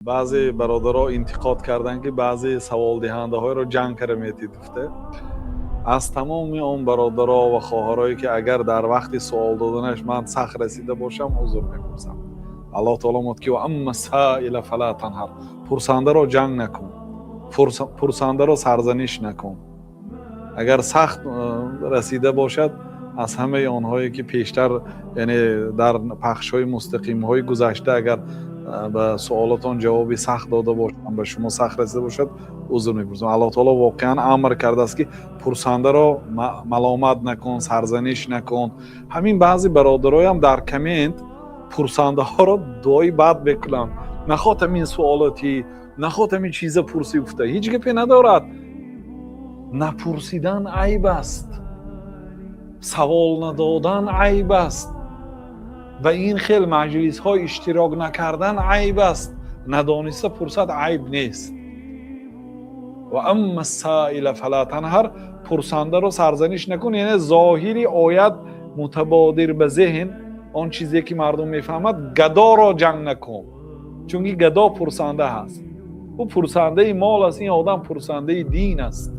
Баъзе бародаро интиқод карданд, ки баъзе саволдиҳандаҳоеро ҷанг кара метид гуфта. Аз тамоми он бародаро ва хоҳарое, ки агар дар вақти суол доданаш ман сахт расида бошам, узр мепурсам. Аллоҳ таоло мегӯяд, ки وأما السائل فلا تنهر, пурсандаро ҷанг накун, пурсандаро сарзаниш накун. Агар сахт расида бошад, аз ҳамаи онҳое, ки пештар, яъне дар пахшҳои мустақимҳои гузашта, агар ба суолатон ҷавоби сахт дода бошам, ба шумо сахт расида бошад, узр мепурсам. Аллоҳ таоло воқеан амр кардааст, ки пурсандаро маломат накун, сарзаниш накун. Ҳамин баъзе бародароям дар коммент пурсандаҳоро дуои бад мекунанд: наход ҳамин суолати, наход ҳамин чиза пурсӣ гуфта. Ҳеҷ гапе надорад. Напурсидан айб аст, савол надодан айб аст, ба ин хел маҷлисҳо иштирок накардан айб аст. Надониста пурсад айб нест. وأما السائل فلا تنهر, пурсандаро сарзаниш накун. Яъне зоҳири оят, мутабодир ба зеҳн, он чизе ки мардум мефаҳмад, гадоро ҷанг накун, чунки гадо пурсанда ҳаст, ӯ пурсандаи мол аст, ин одам пурсандаи дин аст.